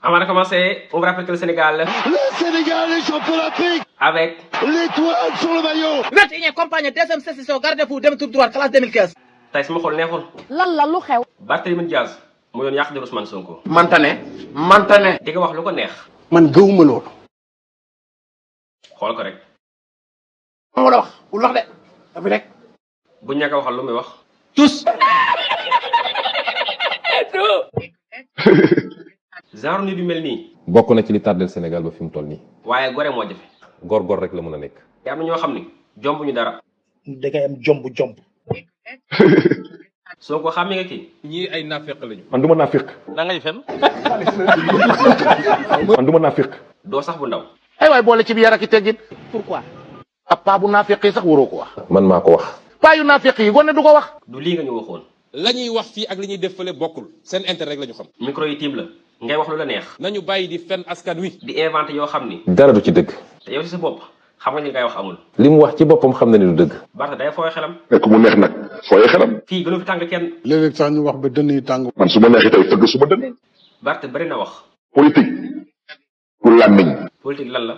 Avant de commencer, on vous rappelle que le Sénégal est champion d'Afrique avec l'étoile sur le maillot. 21e campagne deuxième session garde-fou dem tour droit classe 2015. tey sama xol neexul. lan la lu xew. Barthélémy Dias mu doon yàq di Ousmane Sonko. mantane di nga wax lu ko neex. man gëwuma loolu. xool ko rek. mo la wax bu wax de dafa rek bu ñaka waxal lu muy wax. tous genre nit yu mel nii. bokk na ci li tardel Sénégal ba fi mu toll nii. waaye gore moo jafe. góor rek la mën a nekk. te am na ñoo xam ni jombuñu dara. da ngay am jomb. Sonko xàmme nga kii. ñii ay naafeq lañu. man du ma naafiq. da ngay fen. man du ma naafiq. doo sax bu ndaw. ay waay boole ci bi yar ak i teggin Pourquoi? ab paa bu naafeq yi sax waroo ko wax man maa ko wax. paa yu naafeq yi gone du ko wax du lii nga ñu waxoon. la ñuy wax fii ak li ñuy def fële bokkul seen intérêt rek la ñu xam. micro yi tiim la. ngay wax lu la neex. nañu bàyyi di fen askan wi. di inventé yoo xam ni. dara du ci dëgg. te yow si sa bopp xam nga ni ngay wax amul. li mu wax ci boppam xam na ni du dëgg. Barth day fooy xelam. nekk mu neex nag fooyee xelam. fii gënu fi tàng kenn. léeg-léeg sax ñu wax ba dënn yi tàng. man su ma neexee tey fëgg su ma dënn. Barth bari na wax. politique pour làmmiñ. politique lan la.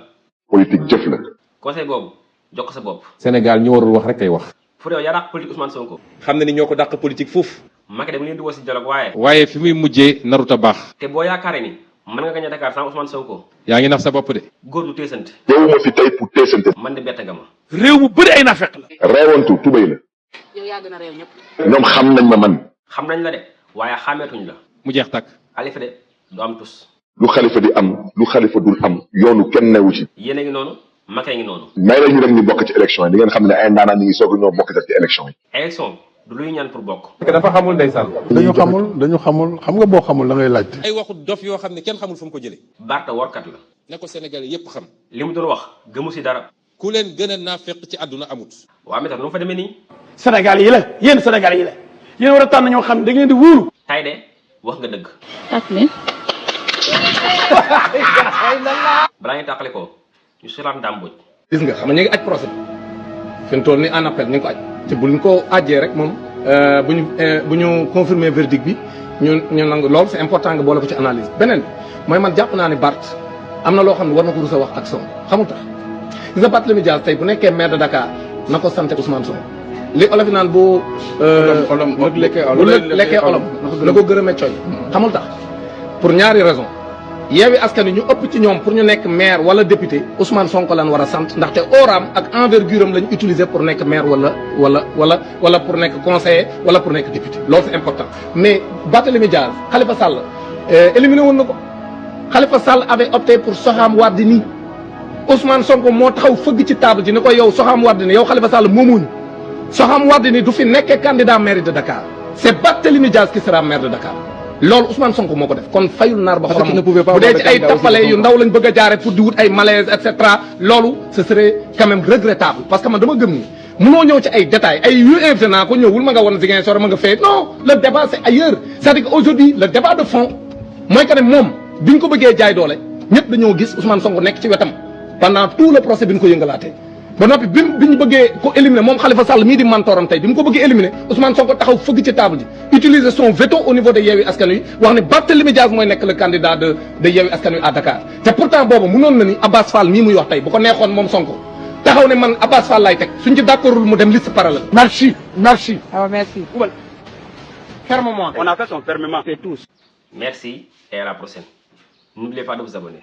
politique jëf la. conseil boobu jox ko sa bopp. Sénégal ñu warul wax rek kay wax. pour yow yaa dàq politique Ousmane Sonko. xam na ni ñoo ko dàq politique foofu. Macky dama leen di woo si dialogue waaye. waaye fi muy mujjee narut a baax. te boo yaakaaree ni mën nga gañe Dakar sans Ousmane Sonko. yaa ngi nax sa bopp de. góor du teesante. ñëwuma fi tey pour teesante. man de bett nga ma. réew mu bëri ay naafeq la reewantu tubéy la. yow yaa gën a réew ñëpp. ñoom xam nañ ma man. xam nañ la de waaye xàmmeetuñ la. mu jeex tàkk. Khalifa de du am tus. lu xalifa di am lu xalifa dul am yoonu kenn newu ci. yéen a ngi noonu Macky ngi noonu. may la ñu rek ñu bokk ci élection yi di ngeen xam ne ay ndaanaan ñi ngi soog a ñoo bokk ci élection yi. élection du luy ñaan pour bokk. dafa xamul ndeysaan. dañu xamul xam nga boo xamul da ngay laajte. ay waxu dof yoo xam ne kenn xamul fu mu ko jëlee. Barth workat la. ne ko Sénégalais yépp xam. li mu doon wax gëmu si dara. ku leen gën a naafeq ci àdduna amut. waa mi tax nu mu fa demee nii. Sénégal yi la yéen Sénégal yi la yéen war a tànn ñoo xam ne da ngeen di wóolu tay de wax nga dëgg. ak leen. balaa ñuy tàqale ko ñu sulaat ndàmbuj. gis nga xam nga ñu ngi aj procès fi mu toll ni en appel ñu ngi ko aj te buñ ko ajjee rek moom bu ñu confirmer verdict bi ñu nangu loolu c'est important nga boole ko ci analyse beneen bi mooy man jàpp naa ne Barth am na loo xam ne war na ko rus a wax ak Sonko xamul tax gis nga Barthélémy Dias tey bu nekkee maire de Dakar na ko sant Ousmane Sonko li olof yi naan bu lekkee olom na ko gërëmee coy xamul tax pour ñaari raison Yewwi Askan Wi ñu ëpp ci ñoom pour ñu nekk maire wala député Ousmane Sonko lan war a sant ndaxte ooraam ak envergure am lañ utiliser pour nekk maire wala pour nekk conseiller wala pour nekk député loolu c'est important mais Barthélémy Dias Khalifa Sall éliminé woon na ko Khalifa Sall avait opté pour Soham Wardini Ousmane Sonko moo taxaw fëgg ci table ji ni ko yow Soham Wardini yow Khalifa Sall moomuñu Soham Wardini du fi nekkee candidat maire de Dakar c'est Barthélémy Dias qui sera maire de Dakar loolu Ousmane Sonko moo ko def kon fayul naar ba xorom bu dee ci ay tappale yu ndaw lañ bëgg a jaare pour di wut ay malaise et cetera loolu ce serait quand même regrettable parce que man dama gëm ni munoo ñëw ci ay détails ay yu invité naa ko ñëwul ma nga woon Ziguinchor ma nga fee non le débat c'est ailleurs c'est-à-dire que aujourd'hui le débat de fond mooy que ne moom biñ ko bëggee jaay doole ñëpp dañoo gis Ousmane Sonko nekk ci wetam pendant tout le procès bi ñu ko yëngalaatee ba noppi bi ñu bëggee ko éliminer moom Khalifa Sall mii di mentoram tey bi mu ko bëggee éliminer Ousmane Sonko taxaw fëgg ci table ji utiliser son veto au niveau de Yewwi Askan Wi wax ne Barthélémy Dias mooy nekk le candidat de Yewwi Askan Wi à Dakar te pourtant boobu mënoon na ni Abbas Fall mii muy wax tey bu ko neexoon moom Sonko taxaw ne man Abbas Fall laay teg suñ ci d'accordul mu dem liste parallèle. merci ah merci. fermement On a fait son fermement. C'est tous. merci et à la prochaine. N'oubliez pas de vous abonner.